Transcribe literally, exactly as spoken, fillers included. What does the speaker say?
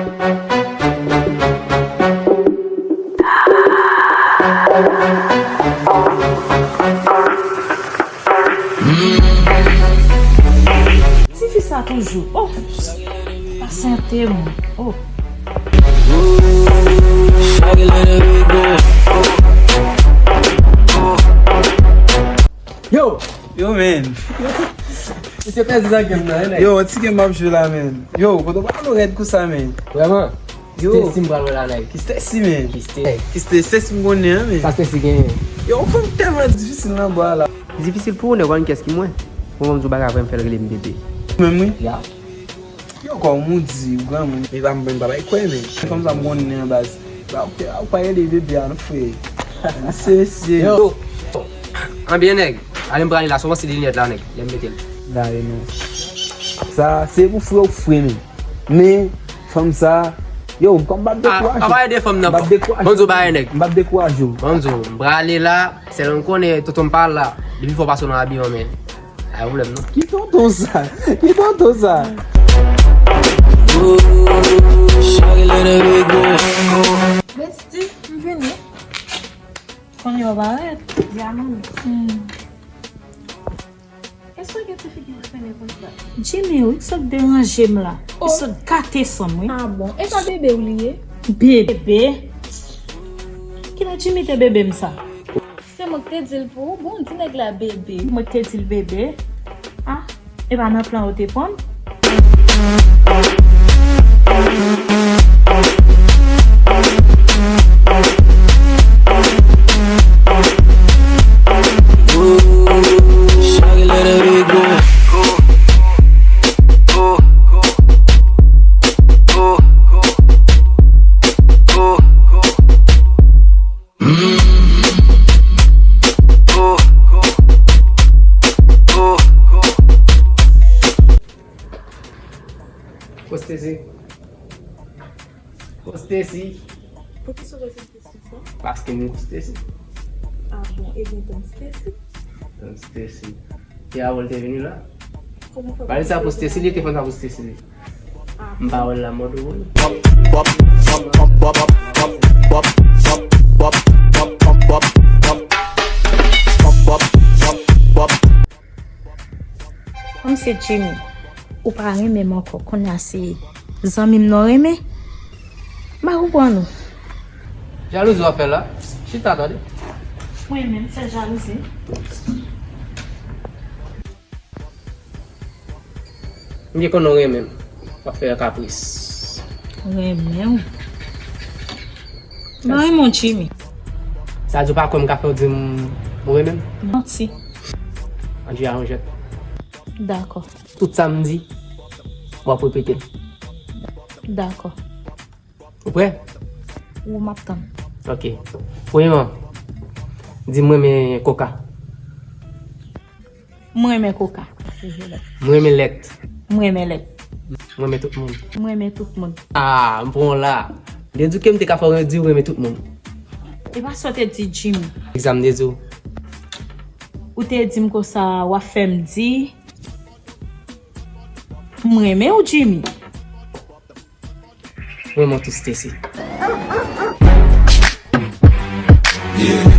Ti fi sa toujou. Oh! Pasyante m. Oh! Yo! Yo, man. Misye pèdi nan game nan, wi, nèg. Yo, ti game m ap jwe la, man. Yo, kote w pral rèd konsa, man? Vrèman? Yo. Stacy m pral wè la, nèg. Ki Stacy, man? Ki Stacy? Ki Stacy, Stacy m konnen an, man. Sa Stacy genyen? Yo, fanm tèlman difisil nan bò a la. Difisil pou ou, nèg, w konn kiyès ki mwen? Bon, m di w bagay vrè, m fè l rele m bebe. Menm wi. Ya. Yo, kòm ou di, ou granmoun. Men pa m, men pa bay kwè, men. Fanm sa m konnen an baz. Ba, ou pa rele bebe a, non, frè. Se, se. Yo. Anbyen, nèg. Ale m prale la, sou yon ti linèt la, nèg. Lè m mete l. Dale, non. Sa, se pou frè ou frè, men. Men, fanm sa, yo, kòm m p ap dekouraje w. A, pa pale de fanm nan. M p ap dekouraje w. Bon, di w bagay, nèg. M p ap dekouraje w. Bon, di w, m prale la, sèl m konnen, tonton m pa la. Li pi fò pase w nan abiman, men. Ay, pwoblèm, non. Ki tonton sa? Ki tonton sa? Bestie, m vini. Kounye a w parèt. Ya, manmi. Hmm. Èske w gen ti figi ki fennen konsa? Jimmy, wi, sot deranje m la. Oh. Li sot gate san m, wi. Ah bon? E pa bebe w li ye? Bebe? Kilè Jimmy te bebe m sa? Se mwen k te di l pou ou, bon, di nèg la bebe. Mwen k te di l bebe? Ah, e pa nan plan ou te pran m? Pou Stacy. Pou Stacy. Poukisa w poze m kesyon sa? Paske m gon Stacy. Ah bon, e gen ton Stacy? Ton Stacy. Se avè l te vini la. Kòman fè? Pale sa pou Stacy, li te fè sa pou Stacy. M pa wè l la mòd ou. Kòm se Jimmy, ou pa renmen m ankò, kounye a se zanmi m nan renmen? M pa konprann ou. Jalouzi w ap fè la? Chita tande. Mwen menm, se jalouzi. M byen konnen w renmen m. W ap fè kapris. Renmen w? M pa renmen w, Jimmy. Sa di w pa kwè m ka fè w di m ou renmen m? Manti. Ann jwe a yon jwèt. Dakò. Tout sa m di, w ap repete l. Dakò. Ou prè? Ou m ap tann. Ok. Premyèman, di m renmen koka. M renmen koka. M renmen lèt. M renmen lèt. M renmen tout moun. M renmen tout moun. Ah, m pran w la. M te di w ke m te ka fè w di w renmen tout moun. E pa sa w te di Jimmy? Egzanp, m te di w. Ou te di m konsa, w ap fè m di, m renmen w, Jimmy. Mwen, mwen tou Stacy. Yeah,